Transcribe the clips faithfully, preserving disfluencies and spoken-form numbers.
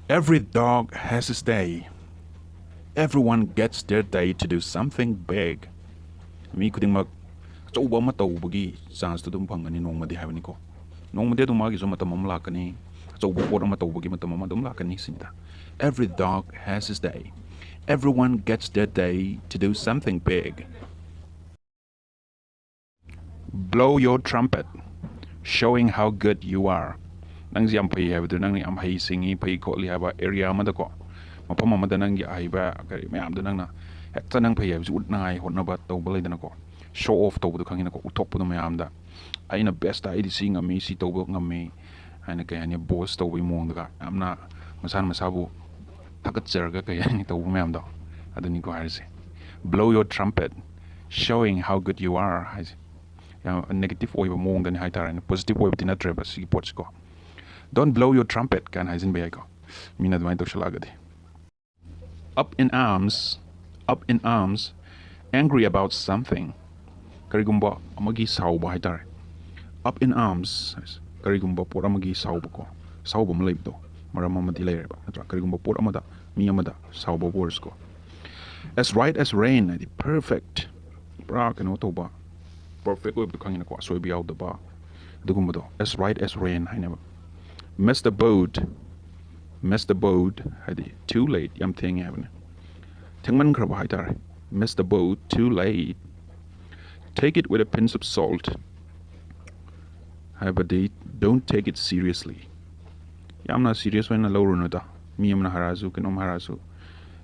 Every dog has his day. Everyone gets their day to do something big. ꯃꯤ ꯈꯨꯗꯤꯡꯃꯛ ꯑꯆꯧꯕ ꯑꯃ ꯇꯧꯕꯒꯤ ꯆꯥꯟꯁꯇꯣ ꯑꯗꯨꯝ ꯐꯪꯒꯅꯤ ꯅꯣꯡꯃꯗꯤ ꯍꯥꯏꯕꯅꯤꯀꯣ꯫ ꯅꯣꯡꯃꯗꯤ ꯑꯗꯨꯝ ꯃꯥꯒꯤꯁꯨ ꯃꯇꯝ ꯑꯃ ꯂꯥꯛꯀꯅꯤ, ꯑꯆꯧꯕ ꯄꯣꯠ ꯑꯃ ꯇꯧꯕꯒꯤ ꯃꯇꯝ ꯑꯃ ꯑꯗꯨꯝ ꯂꯥꯛꯀꯅꯤ ꯁꯤꯅꯤꯗ꯫ Every dog has his day. Everyone gets their day to do something big. Blow your trumpet, showing how good you are. ꯅꯪꯁꯦ ꯌꯥꯝ ꯐꯩ ꯍꯥꯏꯕꯗꯨ, ꯅꯪꯅ ꯌꯥꯝ ꯍꯩ ꯁꯤꯡꯉꯤ, ꯐꯩ ꯈꯣꯠꯂꯤ ꯍꯥꯏꯕ ꯑꯦꯔꯤꯌꯥ ꯑꯃꯗꯀꯣ, ꯃꯐꯝ ꯑꯃꯗ ꯅꯪꯒꯤ ꯑꯍꯩꯕ ꯀꯔꯤ ꯃꯌꯥꯝꯗꯣ ꯅꯪꯅ ꯍꯦꯛꯇ ꯅꯪ ꯐꯩ ꯍꯥꯏꯕꯁꯤ ꯎꯠꯅꯉꯥꯏ ꯍꯣꯠꯅꯕ ꯇꯧꯕ ꯂꯩꯗꯅꯀꯣ꯫ ꯁꯣ ꯑꯣꯐ ꯇꯧꯕꯗꯣ ꯈꯪꯉꯤꯅꯀꯣ, ꯎꯠꯊꯣꯛꯄꯗꯣ ꯃꯌꯥꯝꯗ, "ꯑꯩꯅ ꯕꯦꯁꯇ, ꯑꯩꯗꯤ ꯁꯤ ꯉꯝꯃꯤ, ꯁꯤ ꯇꯧꯕ ꯉꯝꯃꯤ" ꯍꯥꯏꯅ, ꯀꯩ ꯍꯥꯏꯅꯤ, ꯕꯣꯁ ꯇꯧꯕꯒꯤ ꯃꯑꯣꯡꯗꯒ ꯌꯥꯝꯅ ꯃꯁꯥꯅ ꯃꯁꯥꯕꯨ ꯊꯥꯒꯠꯆꯔꯒ, ꯀꯩ ꯍꯥꯏꯅꯤ, ꯇꯧꯕ ꯃꯌꯥꯝꯗꯣ, ꯑꯗꯨꯅꯤꯀꯣ ꯍꯥꯏꯔꯤꯁꯦ꯫ Blow your trumpet, showing how good you are ꯍꯥꯏꯁꯦ꯫ ꯌꯥꯝ ꯅꯦꯒꯦꯇꯤꯞ ꯑꯣꯏꯕ ꯃꯑꯣꯡꯗꯅꯤ ꯍꯥꯏꯇꯥꯔꯦꯅꯦ, ꯄꯣꯖꯤꯇꯤꯞ ꯑꯣꯏꯕꯗꯤ ꯅꯠꯇ꯭ꯔꯦꯕ ꯁꯤꯒꯤ ꯄꯣꯠꯁꯤꯀꯣ꯫ "Don't blow your trumpet" ꯀꯥꯏꯅ ꯍꯥꯏꯖꯤꯟꯕ ꯌꯥꯏꯀꯣ, ꯃꯤꯅ ꯑꯗꯨꯃꯥꯏꯅ ꯇꯧꯁꯜꯂꯛꯑꯒꯗꯤ꯫ Up in arms, up in arms, angry about something. ꯀꯔꯤꯒꯨꯝꯕ ꯑꯃꯒꯤ ꯁꯥꯎꯕ ꯍꯥꯏꯇꯥꯔꯦ꯫ Up in arms ꯍꯥꯏꯁꯦ ꯀꯔꯤꯒꯨꯝꯕ ꯄꯣꯠ ꯑꯃꯒꯤ ꯁꯥꯎꯕꯀꯣ, ꯁꯥꯎꯕ ꯑꯃ ꯂꯩꯕꯗꯣ, ꯃꯔꯝ ꯑꯃꯗꯤ ꯂꯩꯔꯦꯕ, ꯅꯠꯇ꯭ꯔꯥ? ꯀꯔꯤꯒꯨꯝꯕ ꯄꯣꯠ ꯑꯃꯗ, ꯃꯤ ꯑꯃꯗ ꯁꯥꯎꯕꯕꯨ ꯑꯣꯏꯔꯁꯨꯀꯣ꯫ As right as rain ꯍꯥꯏꯗꯤ ꯄꯔꯐꯦꯛ, ꯄꯨꯔꯥ ꯀꯩꯅꯣ ꯇꯧꯕ, ꯄꯔꯐꯦꯛ ꯑꯣꯏꯕꯗꯣ ꯈꯪꯉꯤꯅꯀꯣ, ꯑꯁꯣꯏꯕ ꯌꯥꯎꯗꯕ, ꯑꯗꯨꯒꯨꯝꯕꯗꯣ as right as rain ꯍꯥꯏꯅꯕ꯫ Miss the boat, miss the boat ꯍꯥꯏꯗꯤ too late, ꯌꯥꯝ ꯊꯦꯡꯉꯦ ꯍꯥꯏꯕꯅꯦ, ꯊꯦꯡꯃꯟꯈ꯭ꯔꯕ ꯍꯥꯏꯇꯥꯔꯦ꯫ Miss the boat, too late. Take it with a pinch of salt ꯍꯥꯏꯕꯗꯤ don't take it seriously, ꯌꯥꯝꯅ ꯁꯤꯔꯤꯌꯁ ꯑꯣꯏꯅ ꯂꯧꯔꯨꯅꯨꯗ, ꯃꯤ ꯑꯃꯅ ꯍꯥꯏꯔꯛꯑꯁꯨ, ꯀꯩꯅꯣꯝ ꯍꯥꯏꯔꯛꯑꯁꯨ,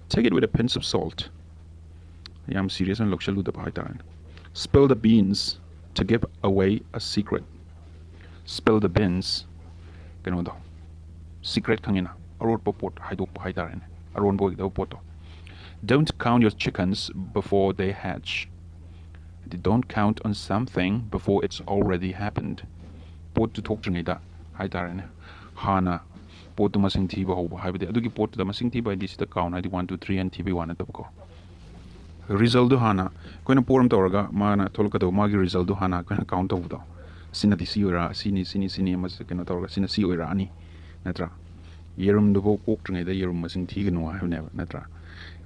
take it with a pinch of salt. ꯌꯥꯝ ꯁꯤꯔꯤꯌꯁ ꯑꯣꯏꯅ ꯂꯧꯁꯜꯂꯨꯗꯕ ꯍꯥꯏꯇꯥꯔꯦꯅꯦ꯫ Spill the beans, to give away a secret. Spill the beans, ꯀꯩꯅꯣꯗꯣ, secret ꯈꯪꯉꯤꯅ, ꯑꯔꯣꯠꯄ ꯄꯣꯠ ꯍꯥꯏꯗꯣꯛꯄ ꯍꯥꯏꯇꯥꯔꯦꯅꯦ, ꯑꯔꯣꯟꯕ ꯑꯣꯏꯒꯗꯕ ꯄꯣꯠꯇꯣ꯫ Don't count your chickens before they hatch. ꯍꯥꯏꯗꯤ, don't count on something before it's already happened. ꯄꯣꯠꯇꯨ ꯊꯣꯛꯇ꯭ꯔꯤꯉꯩꯗ ꯍꯥꯏꯇꯥꯔꯦꯅꯦ, ꯍꯥꯟꯅ ꯄꯣꯠꯇꯨ ꯃꯁꯤꯡ ꯊꯤꯕ ꯍꯧꯕ, ꯍꯥꯏꯕꯗꯤ ꯑꯗꯨꯒꯤ ꯄꯣꯠꯇꯨꯗ ꯃꯁꯤꯡ ꯊꯤꯕ ꯍꯥꯏꯗꯤ ꯁꯤꯗ ꯀꯥꯎꯟ ꯍꯥꯏꯗꯤ ꯋꯥꯟ, ꯇꯨ, ꯊ꯭ꯔꯤ ꯍꯥꯏꯅ ꯊꯤꯕꯒꯤ ꯋꯥ ꯅꯠꯇꯕꯀꯣ꯫ ꯔꯤꯖꯜꯗꯨ ꯍꯥꯟꯅ ꯑꯩꯈꯣꯏꯅ ꯄꯣꯠ ꯑꯃ ꯇꯧꯔꯒ ꯃꯥꯅ ꯊꯣꯛꯂꯛꯀꯗꯧꯕ ꯃꯥꯒꯤ ꯔꯤꯖꯜꯗꯨ ꯍꯥꯟꯅ ꯑꯩꯈꯣꯏꯅ ꯀꯥꯎꯟ ꯇꯧꯕꯗꯣ, ꯁꯤꯅꯗꯤ ꯁꯤ ꯑꯣꯏꯔꯛ-, ꯁꯤꯅꯤ, ꯁꯤꯅꯤ, ꯁꯤꯅꯤ, ꯑꯃꯁꯦ ꯀꯩꯅꯣ ꯇꯧꯔꯒ ꯁꯤꯅ ꯁꯤ ꯑꯣꯏꯔꯛꯑꯅꯤ, ꯅꯠꯇ꯭ꯔꯥ? ꯌꯦꯔꯨꯝꯗꯨꯐꯥꯎ ꯀꯣꯛꯇ꯭ꯔꯤꯉꯩꯗ ꯌꯦꯔꯨꯝ ꯃꯁꯤꯡ ꯊꯤꯒꯅꯨ ꯍꯥꯏꯕꯅꯦꯕ, ꯅꯠꯇ꯭ꯔꯥ?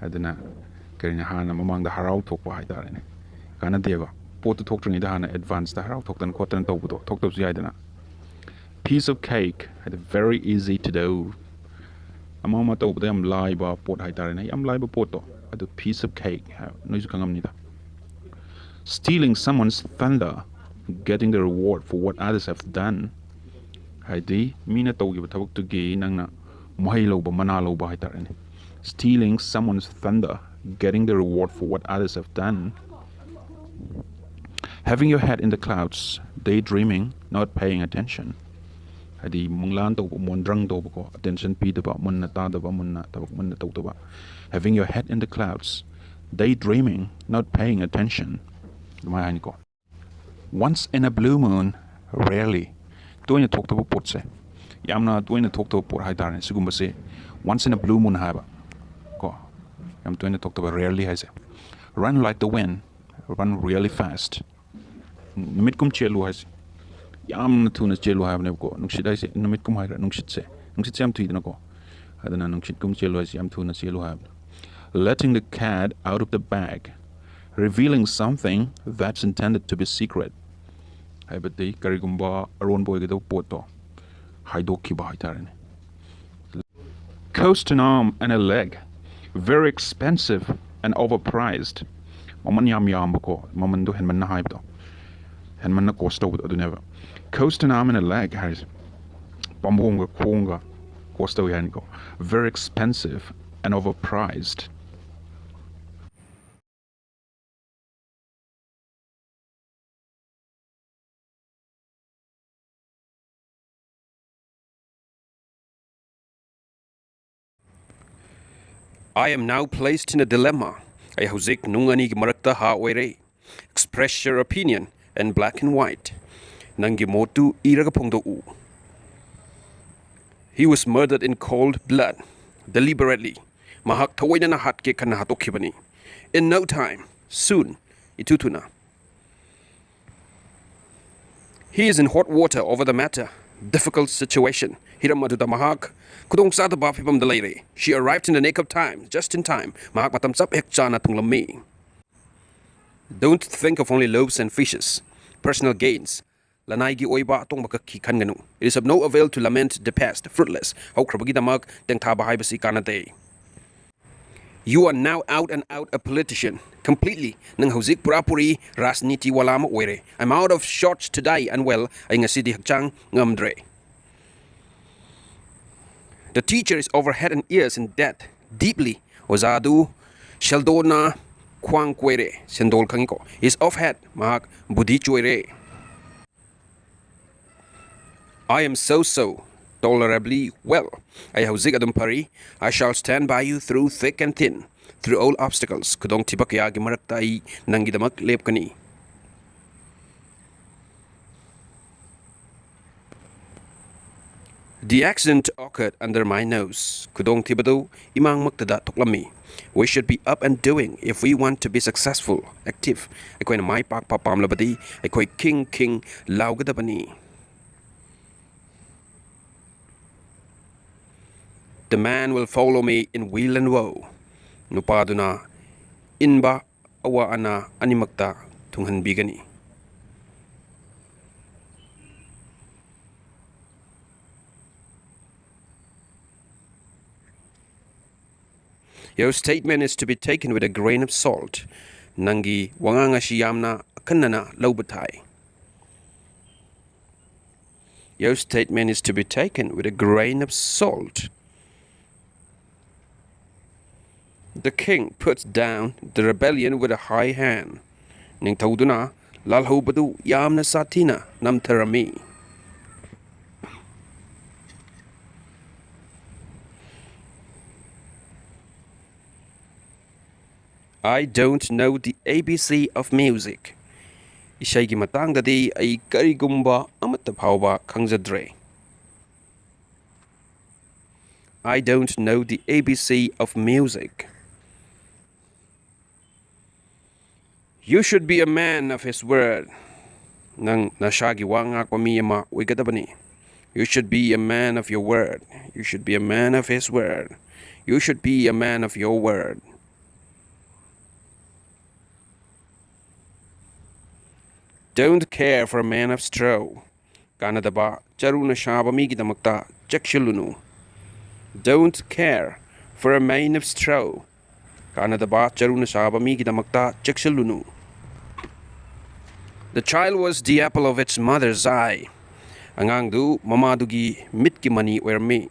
ꯑꯗꯨꯅ ꯀꯔꯤꯅ ꯍꯥꯟꯅ ꯃꯃꯥꯡꯗ ꯍꯔꯥꯎ ꯊꯣꯛꯄ ꯍꯥꯏꯇꯥꯔꯦꯅꯦ, ꯀꯥꯟꯅꯗꯦꯕ꯫ ꯄꯣꯠꯇꯨ ꯊꯣꯛꯇ꯭ꯔꯤꯉꯩꯗ ꯍꯥꯟꯅ ꯑꯦꯗꯚꯥꯟꯁꯇ ꯍꯔꯥꯎ ꯊꯣꯛꯇꯅ ꯈꯣꯠꯇꯅ ꯇꯧꯕꯗꯣ ꯊꯣꯛꯇꯕꯁꯨ ꯌꯥꯏꯗꯅ꯫ Piece of cake ꯍꯥꯏꯗꯤ very easy to do, ꯑꯃ ꯑꯃ ꯇꯧꯕꯗ ꯌꯥꯝ ꯂꯥꯏꯕ ꯄꯣꯠ ꯍꯥꯏꯇꯥꯔꯦꯅꯦ, ꯌꯥꯝ ꯂꯥꯏꯕ ꯄꯣꯠꯇꯣ, ꯑꯗꯨ piece of cake ꯍꯥꯏꯕ, ꯅꯣꯏꯁꯨ ꯈꯪꯉꯝꯅꯤꯗ꯫ Stealing someone's thunder, getting the reward for what others have done. ꯍꯥꯏꯗꯤ ꯃꯤꯅ ꯇꯧꯈꯤꯕ ꯊꯕꯛꯇꯨꯒꯤ ꯅꯪꯅ ꯃꯍꯩ ꯂꯧꯕ, ꯃꯅꯥ ꯂꯧꯕ ꯍꯥꯏꯇꯥꯔꯦꯅꯦ꯫ Stealing someone's thunder, getting the reward for what others have done. Having your head in the clouds, daydreaming, not paying attention. ꯍꯥꯏꯗꯤ ꯃꯪꯂꯥꯟ ꯇꯧꯕ, ꯃꯣꯟꯗ꯭ꯔꯪ ꯇꯧꯕꯀꯣ, ꯑꯦꯇꯦꯟꯁꯟ ꯄꯤꯗꯕ, ꯃꯨꯟꯅ ꯇꯥꯗꯕ, ꯃꯨꯟꯅ ꯊꯕꯛ ꯃꯨꯟꯅ ꯇꯧꯗꯕ꯫ Having your head in the clouds, daydreaming, not paying attention. ꯑꯗꯨꯃꯥꯏꯅ ꯍꯥꯏꯅꯤꯀꯣ꯫ Once in a blue moon, rarely. ꯇꯣꯏꯅ ꯊꯣꯛꯇꯕ ꯄꯣꯠꯁꯦ, ꯌꯥꯝꯅ ꯇꯣꯏꯅ ꯊꯣꯛꯇꯕ ꯄꯣꯠ ꯍꯥꯏꯇꯥꯔꯦꯅꯦ ꯁꯤꯒꯨꯝꯕꯁꯦ꯫ Once in a blue moon ꯍꯥꯏꯕ ꯀꯣ, ꯌꯥꯝ ꯇꯣꯏꯅ ꯊꯣꯛꯇꯕ, rarely ꯍꯥꯏꯁꯦ꯫ Run like the wind, run really fast. ꯅꯨꯃꯤꯠꯀꯨꯝ ꯆꯦꯜꯂꯨ ꯍꯥꯏꯁꯦ, ꯌꯥꯝꯅ ꯊꯨꯅ ꯆꯦꯜꯂꯨ ꯍꯥꯏꯕꯅꯦꯕꯀꯣ꯫ ꯅꯨꯡꯁꯤꯠ ꯍꯥꯏꯁꯦ, ꯅꯨꯃꯤꯠꯀꯨꯝ ꯍꯥꯏꯔ, ꯅꯨꯡꯁꯤꯠꯁꯦ, ꯅꯨꯡꯁꯤꯠꯁꯦ ꯌꯥꯝ ꯊꯨꯏꯗꯅꯀꯣ, ꯑꯗꯨꯅ ꯅꯨꯡꯁꯤꯠꯀꯨꯝ ꯆꯦꯜꯂꯨ ꯍꯥꯏꯁꯦ, ꯌꯥꯝ ꯊꯨꯅ ꯆꯦꯜꯂꯨ ꯍꯥꯏꯕꯅꯦ꯫ Letting the cat out of the bag, revealing something that's intended to be secret. ꯍꯥꯏꯕꯗꯤ ꯀꯔꯤꯒꯨꯝꯕ ꯑꯔꯣꯟꯕ ꯑꯣꯏꯒꯗꯕ ꯄꯣꯠꯇꯣ ꯍꯥꯏꯗꯣꯛꯈꯤꯕ ꯍꯥꯏꯇꯥꯔꯦꯅꯦ꯫ Cost an arm and a leg, very expensive and overpriced. ꯃꯃꯜ ꯌꯥꯝ ꯌꯥꯝꯕꯀꯣ, ꯃꯃꯜꯗꯣ ꯍꯦꯟꯃꯟꯅ ꯍꯥꯏꯕꯗꯣ, ꯍꯦꯟꯃꯟꯅ ꯀꯣꯁ ꯇꯧꯕꯗꯣ ꯑꯗꯨꯅꯦꯕ꯫ Cost an arm and a leg ꯍꯥꯏꯔꯤꯁꯦ, ꯄꯥꯝꯕꯣꯝꯒ ꯈꯣꯡꯒ ꯀꯣꯁ ꯇꯧꯏ ꯍꯥꯏꯅꯤꯀꯣ꯫ Very expensive and overpriced. I am now placed in a dilemma. ꯑꯩ ꯍꯧꯖꯤꯛ ꯅꯨꯡ ꯑꯅꯤꯒꯤ ꯃꯔꯛꯇ ꯍꯥ ꯑꯣꯏꯔꯦ꯫ Express your opinion in black and white. ꯅꯪꯒꯤ ꯃꯣꯠꯇꯨ ꯏꯔꯒ ꯐꯣꯡꯗꯣꯛꯎ꯫ He was murdered in cold blood, deliberately. ꯃꯍꯥꯛ ꯊꯑꯣꯏꯅꯅ ꯍꯥꯠꯀꯦ ꯈꯟꯅ ꯍꯥꯠꯇꯣꯛꯈꯤꯕꯅꯤ꯫ In no time, soon, ꯏꯊꯨ ꯊꯨꯅ꯫ He is in hot water over the matter. Difficult situation. ꯍꯤꯔꯝ ꯑꯗꯨꯗ ꯃꯍꯥꯛ ꯈꯨꯗꯣꯡꯆꯥꯗꯕ ꯐꯤꯕꯝꯗ ꯂꯩꯔꯦ꯫ She arrived in the nick of time, just in time. ꯃꯍꯥꯛ ꯃꯇꯝ ꯆꯞ ꯍꯦꯛ ꯆꯥꯅ ꯊꯨꯡꯂꯝꯃꯤ꯫ Don't think of only loaves and fishes, personal gains. ꯂꯅꯥꯏꯒꯤ ꯑꯣꯏꯕ ꯑꯇꯣꯡꯕ ꯈꯛꯀꯤ ꯈꯟꯒꯅꯨ꯫ It is of no avail to lament the past, fruitless. ꯍꯧꯈ꯭ꯔꯕꯒꯤꯗꯃꯛ ꯇꯦꯡꯊꯥꯕ ꯍꯥꯏꯕꯁꯤ ꯀꯥꯟꯅꯗꯦ꯫ You are now out and out a politician, completely. ꯅꯪ ꯍꯧꯖꯤꯛ ꯄꯨꯔꯥ ꯄꯨꯔꯤ ꯔꯥꯖꯅꯤꯇꯤ ꯋꯥꯂꯥ ꯑꯃ ꯑꯣꯏꯔꯦ꯫ I'm out of sorts today, unwell. ꯑꯩ ꯉꯁꯤꯗꯤ ꯍꯛꯆꯥꯡ ꯉꯝꯗ꯭ꯔꯦ꯫ The teacher is over head and ears in debt, deeply. ꯑꯣꯖꯥꯗꯨ ꯁꯦꯜꯗꯣꯟꯅ ꯈ꯭ꯋꯥꯡ ꯀꯣꯏꯔꯦ꯫ ꯁꯦꯟꯗꯣꯜ ꯈꯪꯉꯤꯀꯣ? Is off head. ꯃꯍꯥꯛ ꯕꯨꯙꯤ ꯆꯣꯏꯔꯦ꯫ I am so so, tolerably well. ꯑꯩ ꯍꯧꯖꯤꯛ ꯑꯗꯨꯝ ꯐꯔꯤ꯫ I shall stand by you through thick and thin, through all obstacles. ꯈꯨꯗꯣꯡꯊꯤꯕ ꯀꯌꯥꯒꯤ ꯃꯔꯛꯇ ꯑꯩ ꯅꯪꯒꯤꯗꯃꯛ ꯂꯦꯞꯀꯅꯤ꯫ The accident occurred under my nose. ꯈꯨꯗꯣꯡꯊꯤꯕꯗꯨ ꯏꯃꯥꯡꯃꯛꯇꯗ ꯊꯣꯛꯂꯝꯃꯤ꯫ We should be up and doing if we want to be successful, active. ꯑꯩꯈꯣꯏꯅ ꯃꯥꯏ ꯄꯥꯛꯄ ꯄꯥꯝꯂꯕꯗꯤ ꯑꯩꯈꯣꯏ ꯈꯤꯡ ꯈꯤꯡ ꯂꯥꯎꯒꯗꯕꯅꯤ꯫ The man will follow me in weal and woe. ꯅꯨꯄꯥꯗꯨꯅ ꯏꯟꯕ ꯑꯋꯥ ꯑꯅꯥ ꯑꯅꯤꯃꯛꯇ ꯊꯨꯡꯍꯟꯕꯤꯒꯅꯤ꯫ Your statement is to be taken with a grain of salt. ꯅꯪꯒꯤ ꯋꯥꯉꯥꯡ ꯑꯁꯤ ꯌꯥꯝꯅ ꯑꯈꯟꯅꯅ ꯂꯧꯕ ꯊꯥꯏ꯫ Your statement is to be taken with a grain of salt. The king puts down the rebellion with a high hand. ꯅꯤꯡꯊꯧꯗꯨꯅ ꯂꯥꯜꯍꯧꯕꯗꯨ ꯌꯥꯝꯅ ꯁꯥꯊꯤꯅ ꯅꯝꯊꯔꯝꯃꯤ꯫ I don't know the A B C of music. ꯏꯁꯩꯒꯤ ꯃꯇꯥꯡꯗꯗꯤ ꯑꯩ ꯀꯔꯤꯒꯨꯝꯕ ꯑꯃꯠꯇ ꯐꯥꯎꯕ ꯈꯪꯖꯗ꯭ꯔꯦ꯫ I don't know the A B C of music. You should be a man of his word. ꯅꯪ ꯅꯁꯥꯒꯤ ꯋꯥ ꯉꯥꯛꯄ ꯃꯤ ꯑꯃ ꯑꯣꯏꯒꯗꯕꯅꯤ꯫ You should be a man of your word. You should be a man of his word. You should be a man of your word. Don't care for a man of straw. ꯀꯥꯟꯅꯗꯕ ꯆꯔꯨꯅ ꯁꯥꯕ ꯃꯤꯒꯤꯗꯃꯛꯇ ꯆꯦꯛꯁꯤꯜꯂꯨꯅꯨ. Don't care for a man of straw. ꯀꯥꯟꯅꯗꯕ ꯆꯔꯨꯅ ꯁꯥꯕ ꯃꯤꯒꯤꯗꯃꯛꯇ ꯆꯦꯛꯁꯤꯜꯂꯨꯅꯨ. The child was the apple of its mother's eye. ꯑꯉꯥꯡꯗꯨ ꯃꯃꯥꯗꯨꯒꯤ ꯃꯤꯠꯀꯤ money ꯑꯣꯏꯔꯝꯃꯤ.